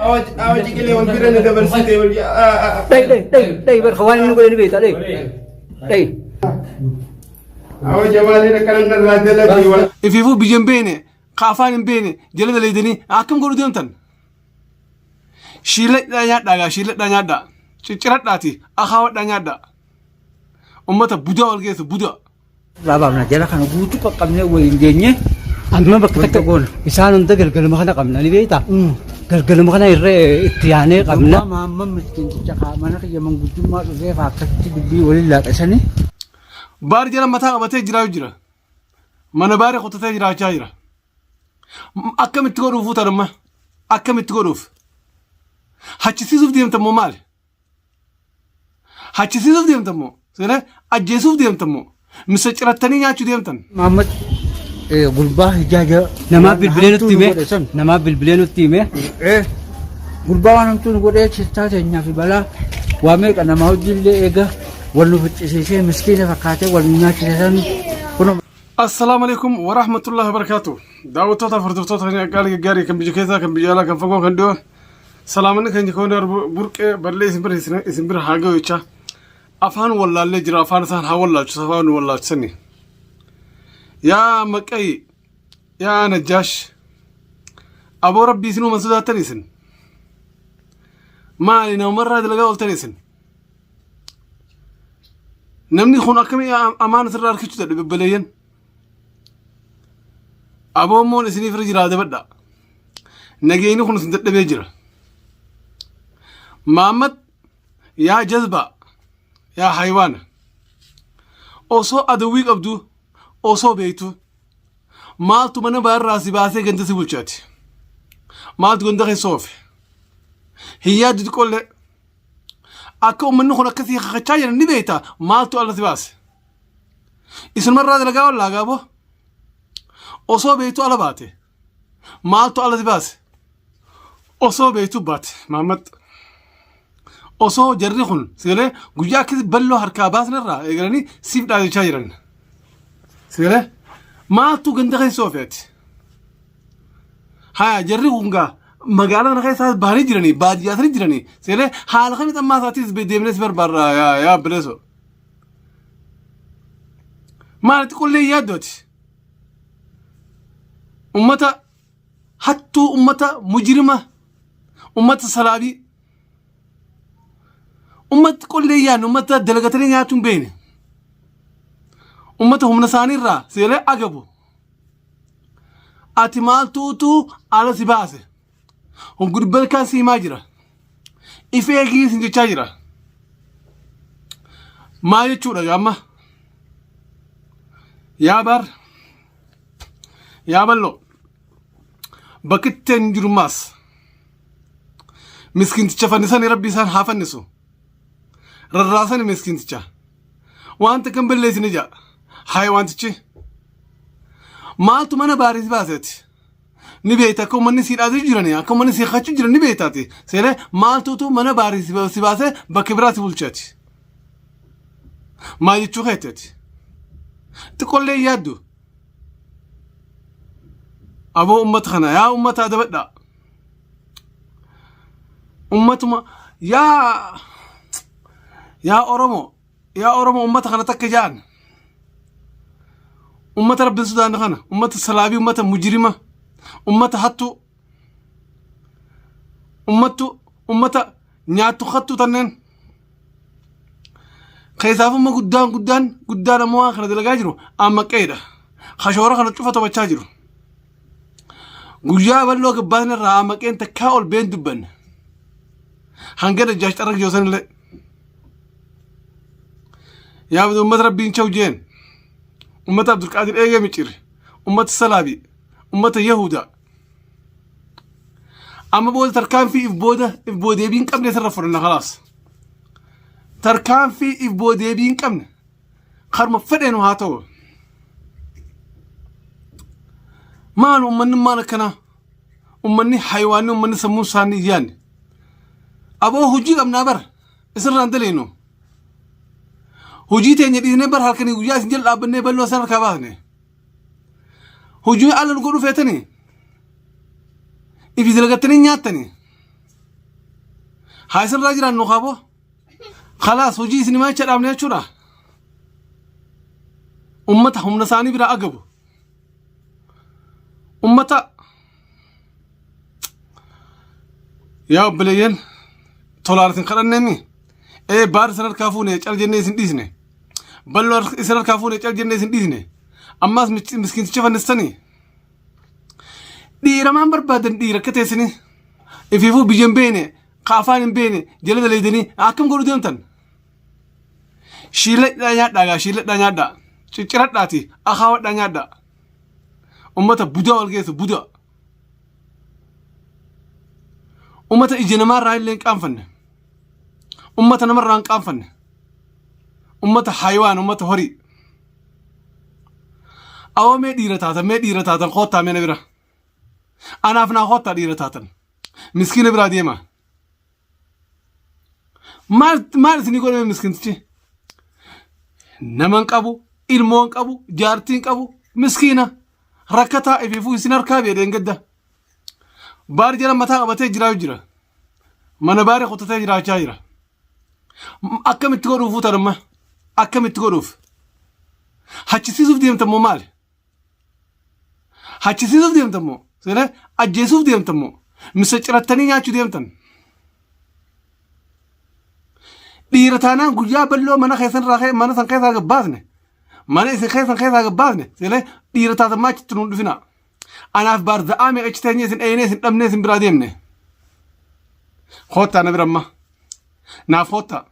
Awa ciqilee wal bira na dabarsite wal. Dhayi dhayi dhayi dhayi barka waan inni godhe ni beekta dhayi. Dhayi. Awa jamaaleen akkana narraa dalagee wal. Ifiifuu biyya hin beekne ka afaan hin beekne jala daleeydanii akkam godhu deemtan. Shiiladhaa nyaadhaa gaa shiiladhaa nyaadhaa cicciradhaati akaawadhaa nyaadhaa. Ummata budaa wal geessu budaa. Irraa baafna jara kana guutuu qaqqabnee waliin geenye. Amma bakka takka goona. Isaan hunda galgaluma kana qabna ni beektaa? Galgaluma kana irra itti yaanee qabna. Maamman miskiinticha kaa mana kiyya manguddummaa dhufee faa akkasitti dubbii waliin laaqasanii. Baar jala mataa qabatee jiraatu jira. Mana baaree qotatee jiraachaa jira. Akkamitti godhuuf utan amma? Akkamitti godhuuf? Hachisiisuuf deemta immoo maali? Hachisiisuuf deemtan moo? Seenaa ajjeesuuf deemtan moo? Misa cirattanii nyaachuu deemtan? Maamad gurbaa hijaaja Namaa bilbilee nutti hime. Namaa bilbilee nutti hime. Gurbaa waan hamtuu nu godhee shittaa teenyaa fi balaa waa meeqa namaa hojiillee eega wal nu ficcisiisee miskiina fakkaatee wal nu nyaachise san kunoo. Assalaamu alaikum wa rahmatullahi wa barakaatuh. Daawwattoota fi hordoftoota keenya qaalii gaggaarii kan biyya keessaa kan biyya alaa kan fagoo kan dhiyoo Salaamanni keenya koon burqee bal'ee isin bira isin bira haa ga'u jecha afaan wallaallee jira afaan isaan haa wallaalchisu afaan nu wallaalchisani. Yaa maqayi yaa najjaash aboo rabbii isin uuman sodaattan isin maali namumarraa dalagaa ooltan isin namni kun akkamii amaan asirraa harkichuu dadhabe baleeyyan aboommoon isiniif irra jiraa dabadhaa. Nageenyi kun isin dadhabee jira. Maammad yaa jazbaa yaa haywaana osoo adawwii qabdu osoo beektu maaltu mana baarraa si baasee ganda si bulchaati. Maaltu ganda keessa oofe. Hin yaaddu xiqqoollee. Akka uummanni kun akkasii kakachaa jiran ni beekta maaltu alla si baase. Isinumarraa dalagaa ollaa gaaboo. Osoo beektu ala baate. Maaltu ala si baase? Osoo beektu baate Mahammad. Osoo jarri kun sigalee guyyaa akkasi balloo harkaa baasnerraa eegalanii siif dhaadachaa jiran. Sigalee maaltu ganda keessa oofeeti? Haya jarri kun gaa magaalaa kana keessaas bahanii jiranii baadiyyaa sana jiranii sigalee haala kamitti ammaa isaatiis deemnee si barbaadra yaa yaa obboleessoo. Maal xiqqollee yaaddooti? Ummata hattuu, ummata mujrima, ummata salaabii, ummata xiqqollee yaadne, ummata dalagatanii nyaachuu hin beekne, ummata humna isaanii irraa seelee agabu. Ati maaltuutu ala si baase? Gurbalkaan si himaa jira. If eegii sin jechaa jira. Maal jechuudha gaamma? Yaa bar yaa bal'oo bakki itti hin jiru maas miskiinticha fannisanii rabbi isaan haa fannisu rarraasani miskiinticha wanta kan balleessine ja'a hayawaantichi maaltu mana baarii si baaseeti ni beekta akka uummanni sii dhaaduu jirani akka uummanni sii kakachuu jiran ni beektaati seenee maaltuutu mana baarii si baasee bakka biraa si bulchaati maal jechuu keeteeti xiqqollee hin yaaddu aboo ummata kana yaa ummata adabadhaa ummatuma yaa yaa oromoo yaa oromoo ummata kana takka jaan ummata rabbin sodaanne kana ummata salaabii ummata mujrima ummata hattuu ummattu ummata nyaattu hattuu tanneen keessaafumma guddaan guddaan guddaan ammoo waan kana dalagaa jiru ammaqqeedha kashoora kana cufa taphachaa jiru guyyaa bal'oo gabbaasni irraa ammaqqeen takkaa ol been dubbanne hanga dajjaash xarra joosan illee yaa ummata rabbiin chaw jeen ummata abdulqaadir eegee micciire ummata salaabii ummata yahudaa amma booda tarkaanfii if booda if boodeebii hin qabne sirra fudhanna kalaas tarkaanfii if boodeebii hin qabne karuma fedheenu haa ta'u maal ummanni maal akkanaa ummanni hayawaanni ummanni sammuu isaanii hin yaadne aboo hojii qabnaa bara isirraan daleenu hojii teenya dhiisnee bara halkanii guyyaa isin jala dhaabbannee bal'oo isin harkaa baasne hojii ala nu godhuu feetanii ifi dalagattanii nyaattanii. Haa isinirraa jiraannu kaaboo. Khalaas hojii isin himaa jecha dhaabne jechuudha. Ummata humna isaanii biraa agabu. Ummata yaa obboleeyyan tolaan isin kadhanneemi. Ee baar isin harkaa fuune cal jennee isin dhiisne. Balloo isin harkaa fuune cal jennee isin dhiisne. Ammaas miskiinticha fannistanii. Dhiira maan barbaadan dhiira akka teessanii. Ifiifuu biyya hin beekne ka afaan hin beekne jala daleeydanii akkam godhu deemtan. Shiiladhaa nyaadhaa gaa shiiladhaa nyaadhaa. Cicciradhaati akaawadhaa nyaadhaa. Ummata budaa wal geessu budaa. Ummata ija namaarraa illee hin qaanfanne. Ummata namarraa hin qaanfanne. Ummata haywaan ummata horii. Awoo mee dhiira taatan mee dhiira taatan koottaa mee na bira. Anaaf naa koottaa dhiira taatan. Miskiina biraa deema. Maal maal isinii godhame miskiintichi? Nama hin qabu, ilmoo hin qabu, jaartii hin qabu, miskiina. Rakkataa ifiifuu isin harkaa beedheen gadda. Baar jala mataa qabatee jiraa jira. Mana baaree kutatee jiraachaa jira. Akkamitti godhuuf fuutan amma? Akkamitti godhuuf? Hachisiisuuf deemtan moo maali? Hachisiisuuf deemtan moo? Seera ajjeesuuf deemtan moo? Misa cirattanii nyaachuu deemtan? Dhiira taanaan guyyaa bal'oo mana keessan irraa ka'e mana san keessaa gad baasne mana isin keessan keessaa gad baasne seera dhiira taatan maachitti nuun dhufinaa. Anaaf baar za'aa meeqa achi teenyee isin dhayinee isin dhabnee isin biraa deemne. Koottaa na bira amma. Naaf koottaa.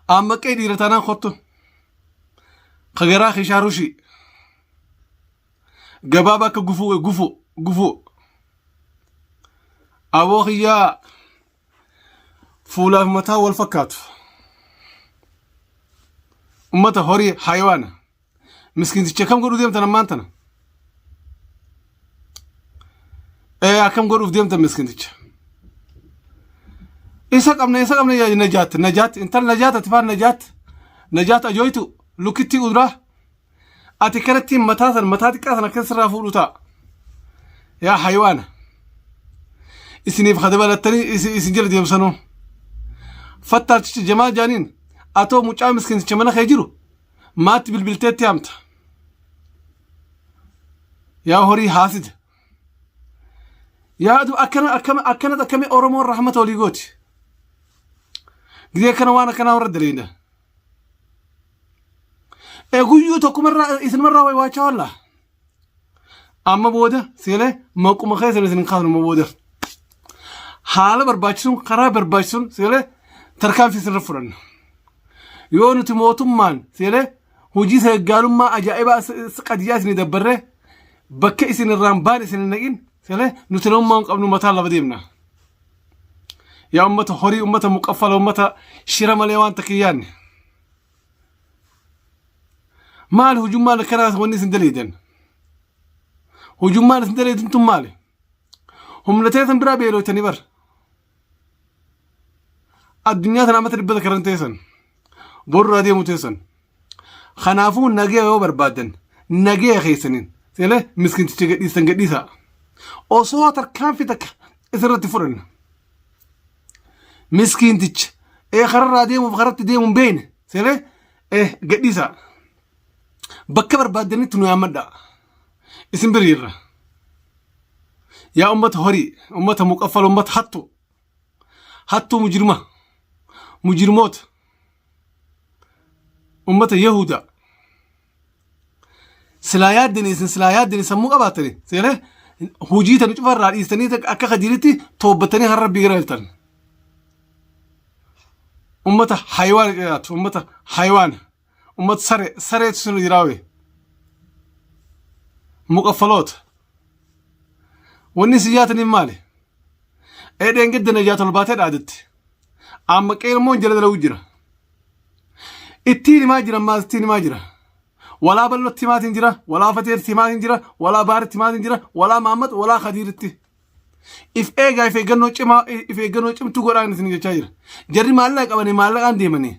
Ammaqqee dhiira taanaan kottu. Ka garaa kishaa rushii. Gabaaba akka gufuu gufuu gufuu. Aboo kiyyaa fuulaaf mataa wal fakkaatu. Ummata horii hayawaana. Miskiinticha akkam godhuu deemtan ammaan tana? Ee akkam godhuuf deemtan miskiinticha? Isa qabna isa qabna yaa najaat najaat intal najaat ati faan najaat najaat ajooytu lukittii uduraa ati kanatti mataa san mataa xiqqaa san akkas irraa fuudhu ta'a. Yaa hayawaana. Isiniif kadabalattanii isin jala deemsanuu. Fattaalticha jamaa jaaniin atoo mucaa miskiinticha mana kee jiru Maatti bilbilteetti haamta. Yaa horii haasida. Yaa adu akkana akkama akkanat akkami Oromoon rahmata olii gooti. Gizee akkana waan akkanaa warra daleeyna. E guyyuu tokkumarraa isinumarraa wayi waachaa wallaa. Amma booda seelee maquma keessan isin hin kaasnu amma booda. Haala barbaachisuun karaa barbaachisuun seelee tarkaanfii isinirra fudhanna. Yoo nuti mootummaan seelee hojii seeggaalummaa ajaa'ibaa qadiyyaa isinii dabbarree bakka isin irraan baan isin hin naqin seelee nuti namummaa hin qabnu mataa lafa deemna. Yaa ummata horii ummata muqaffala ummata shira malee waan takka hin yaadne. Maali hujummaan akkanaa wanni isin daleeydan? Hujummaan isin daleeydan tun maali? Humna teessan biraa beelooytanii bar. Addunyaa tana amata dhibba takka irra teessan. Borraa deemu teessan. Kanaafuu nagaya yoo barbaaddan nagaya keessaniin seelee miskinticha gadhiistan gadhiisaa. Osoo tarkaanfii takka isirratti fudhanna. Miskiinticha ee kararraa deemuuf karatti deemu hin beekne seelee ee gadhiisaa. Bakka barbaaddanitti nu yaammadhaa. Isin bira jirra. Yaa ummata horii, ummata muqaffala, ummata hattuu. Hattuu mujrima. Mujrimoota. Ummata Yahudaa. Silaa yaaddanii isin silaa yaaddanii sammuu qabaattanii seelee hojii tana cufa irraa dhiistanii akka kadiiritti toobbattanii har rabbii gara galtan. Ummata hayiwaana jedhaatu ummata hayiwaana ummata sare sareetu sirra jiraawe muqaffaloota. Wanni isin yaataniif maali? Eedheen gadda najaata ol baatee dhaadatti. Amma qeermoon jala dalaguu jira. Ittiin himaa jira ammaas ittiin himaa jira. Walaa bal'ootti himaatiin jira, walaa fateetti himaatiin jira, walaa baaritti himaatiin jira, walaa Mahammad, walaa Khadiiritti. If eegaa if eeggannoo cimaa if eeggannoo cimtuu godhaa isin jechaa jira. Jarri maallaqa qabanii maallaqaan deemanii.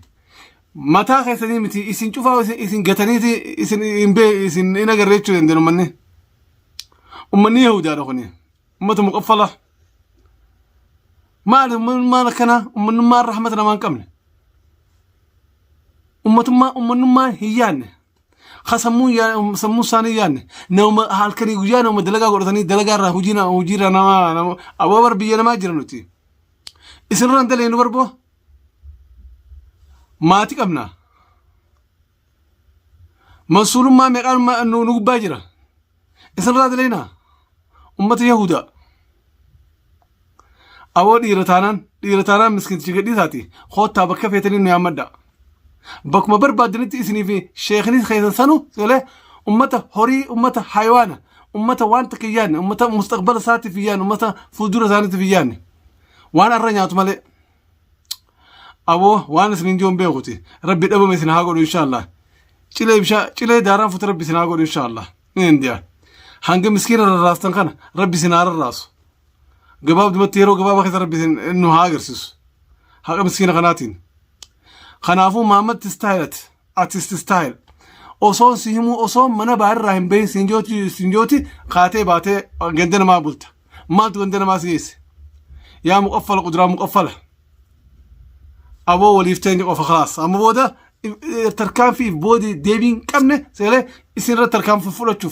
Mataa keessanii miti isin cufaa isin gataniiti isin hin bee isin hin agarre jechuu dandeenyu ummanni. Ummanni Yahudaadha kuni. Ummata muqaffala. Maali uummanummaan akkanaa? Uummanummaan rahmata namaa hin qabne. Uummatummaa uummanummaan hin yaadne. Ka sammuu sammuu isaanii hin yaadne. Nama halkanii guyyaa nama dalagaa godhatanii dalagaa irraa hojii hojii irraa nama nama aboo bar biyya namaa jira nuti. Isinirra hin dalagnu barboo. Maatii qabna. Masuulummaa meeqaan nu gubbaa jira. Isinirraa dalagnaa. Ummata Yahudaa. Aboo dhiira taanaan dhiira taanaan miskiinticha gadhiisaati koottaa bakka feetanii nu yaammadha. Bakkuma barbaaddanitti isinii fi sheekni keessan sanu galee ummata horii ummata hayawaana ummata waan takka hin yaadne ummata mustaqbala isaatiif hin yaadne ummata fuuldura isaaniitiif hin yaadne waan arra nyaatu malee. Aboo waan isin hin jiru beekuti rabbi dhabame isin haa godhu inshaallah. Cilee bishaa cilee daaraan fuute rabbi isin haa godhu inshaallah. Ni danda'a. Hanga miskiina rarraastan kana rabbi isin haa rarraasu. Gabaabdumatti yeroo gabaabaa keessa rabbi isin nu haa agarsiisu. Haqa miskiina kanaatiin. Kanaafuu Mahammad Style Artist Style osoo si himuu osoo mana baarirraa hin bahin siinjooti siinjooti kaatee baatee ganda namaa bulta. Maaltu ganda namaa si geesse? Yaa muqaffala quduraa muqaffala. Aboo waliif teenya qofa kalaas. Amma booda tarkaanfii boodi deebii hin qabne seelee isin irra tarkaanfii fudhachuuf.